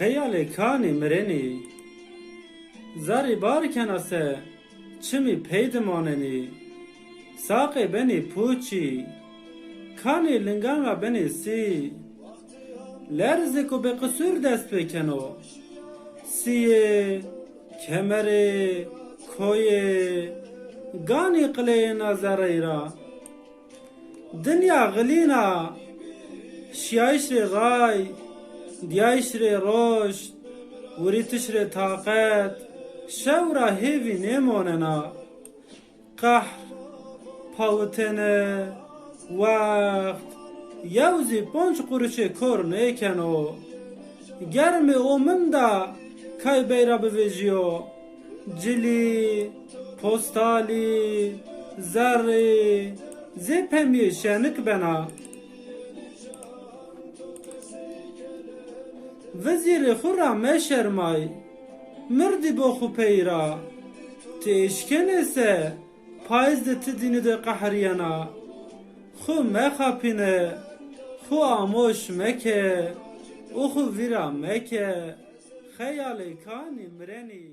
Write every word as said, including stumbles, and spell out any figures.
Xeyalê kanî mirenî. Zerrî bar kena se, çimî pey di monenî. Saqê benî pûçî, kanî lingan ra benî sî. Lerzêko bêqisûr dest pêkeno. Sîyê, kemerê, koyê, ganî qileyêna zerrey ra. Dinya xilîn a, şîyayîş rê ray, dîyayîş rê roşt, wirîtiş rê taqet, şew ra hêvî nêmonena. Qehr, pawitene, wext, yew zî ponc quruşê kor nêkeno. Germê o min de kay bey ra bivejîyo. Cilî, postalî, zerrî, zê pemîyê şenik bena. Vizîrê xwu ra meşermay, mirdî bo xwu pey ra. Ti eşkenê se, payîz de ti dînî de qehrîyena. Xwu mexapîne, xwu amoş meke û xwu vîra meke. Xeyalê kanî mirenî.